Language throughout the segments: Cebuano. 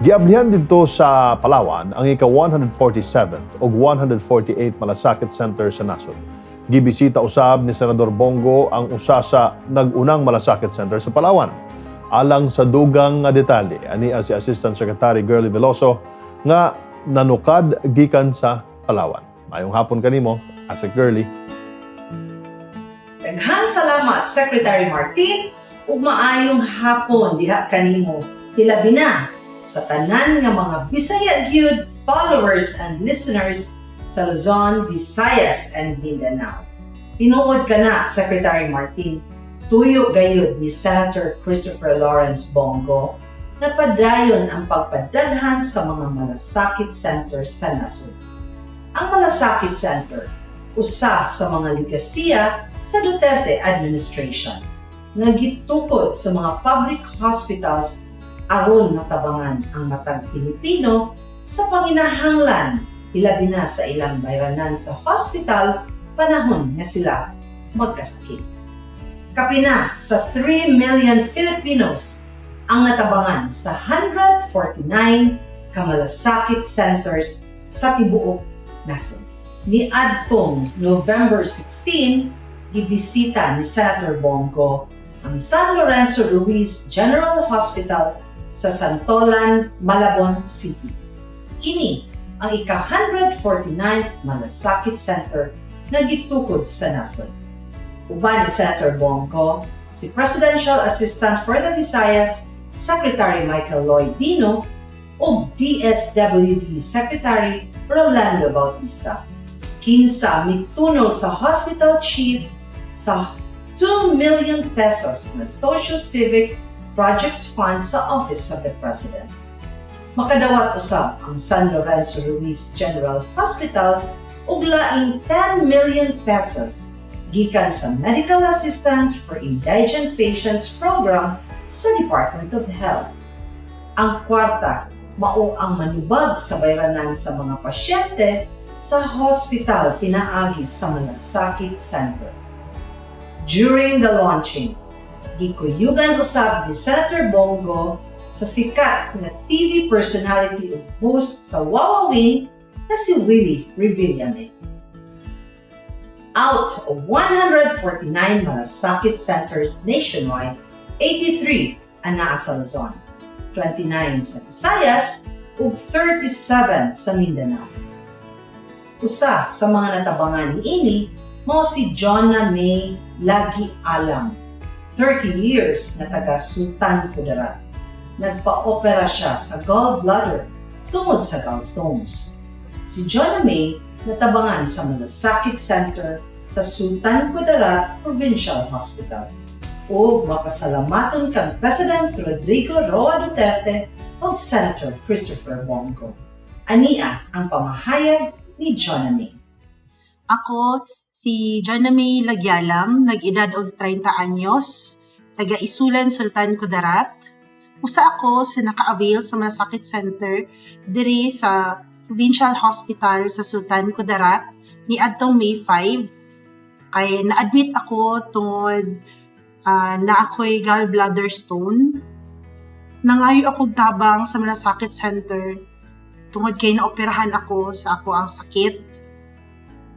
Giablihan didto sa Palawan ang ika-147th ug 148th Malasakit Center sa nasod. Gibisita usab ni Senador Bong Go ang usa sa nag-unang Malasakit Center sa Palawan. Alang sa dugang nga detalye, ania si Assistant Secretary Girlie Veloso nga nanukad gikan sa Palawan. Maayong hapon kanimo, Asec Girlie. Daghang salamat, Secretary Martin, ug maayong hapon diha kanimo. Hilabi na sa tanan nga mga Bisaya gyud followers and listeners sa Luzon, Visayas and Mindanao. Tinuod kana, Secretary Martin, tuyo gayud ni Senator Christopher Lawrence Bong Go na padayon ang pagpadaghan sa mga malasakit center sa nasod. Ang Malasakit Center, usa sa mga legasiya sa Duterte administration nga gitukod sa mga public hospitals aron matabangan ang matag Pilipino sa panginahanglan, hilabi na sa ilang bayranan sa hospital panahon nga sila magkasakit. Kapina sa 3 million Filipinos ang natabangan sa 149 kamalasakit centers sa tibuok nasod. Niadtong November 16, gibisita ni Senator Bong Go ang San Lorenzo Ruiz General Hospital sa Santolan, Malabon City. Kini ang ika-149th Malasakit Center na gitukod sa nasod. Uban ni Senator Bong Go si Presidential Assistant for the Visayas, Secretary Michael Lloyd Dino, ug DSWD Secretary Rolando Bautista, kinsa mitunol sa hospital chief sa ₱2 million na Socio-Civic Projects Fund sa Office of the President. Makadawat usab ang San Lorenzo Ruiz General Hospital og laing ₱10 million gikan sa Medical Assistance for Indigent Patients Program sa Department of Health. Ang kwarta mao ang manubag sa bayranan sa mga pasyente sa hospital pinaagi sa Malasakit Center. During the launching, gikuyugan usab ni Senator Bong Go sa sikat nga TV personality ug host sa Wowowin na si Willie Revillame. Out of 149 Malasakit centers nationwide, 83 ang naa sa Luzon, 29 sa Visayas ug 37 sa Mindanao. Usa sa mga natabangan niini mao si Jonah May Lagi Alam, 30 years na taga Sultan Kudarat. Nagpa-opera siya sa gallbladder tungod sa gallstones. Si Jonah May natabangan sa Malasakit Center sa Sultan Kudarat Provincial Hospital ug mapasalamaton kang President Rodrigo Roa Duterte ug Senator Christopher Bong Go. Ania ang pamahayag ni Jonah May. Ako, si Jonah May Lagyalam, nag-edad og 30 anyos, taga Isulan, Sultan Kudarat. Usa ako sa naka-avail sa Malasakit Center diri sa Provincial Hospital sa Sultan Kudarat ni adtong May 5. Kay na-admit ako tungod na ako'y gallbladder stone. Nangayo ako tabang sa Malasakit Center tungod kay naoperahan ako sa akoang sakit.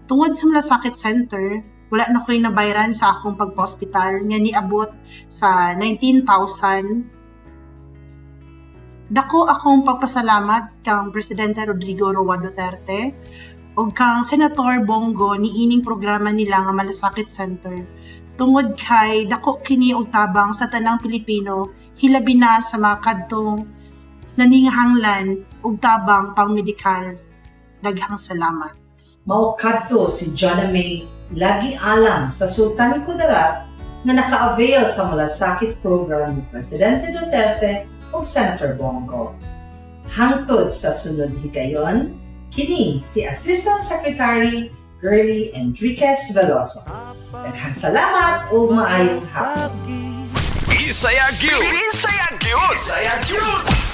Tungod sa Malasakit Center, wala na ko'y nabayran sa akong pagpa-hospital nga niabot sa 19,000. Dako akong pagpasalamat kang Presidente Rodrigo Roa Duterte ug kang Senator Bong Go niining programa nila nga Malasakit Center tungod kay dako kini og tabang sa tanang Pilipino, hilabi na sa mga kadtong naningahanglan og tabang pang-medikal. Daghang salamat. Mao kadto si Jonah May Lagi Alam sa Sultan Kudarat na naka-avail sa Malasakit program ni Presidente Duterte ug Senator Bong Go. Hangtod sa sunod higayon, kini si Assistant Secretary Girlie Enriquez Veloso. Daghang salamat ug maayong hapon. Bisaya gyud. Bisaya gyud. Bisaya gyud.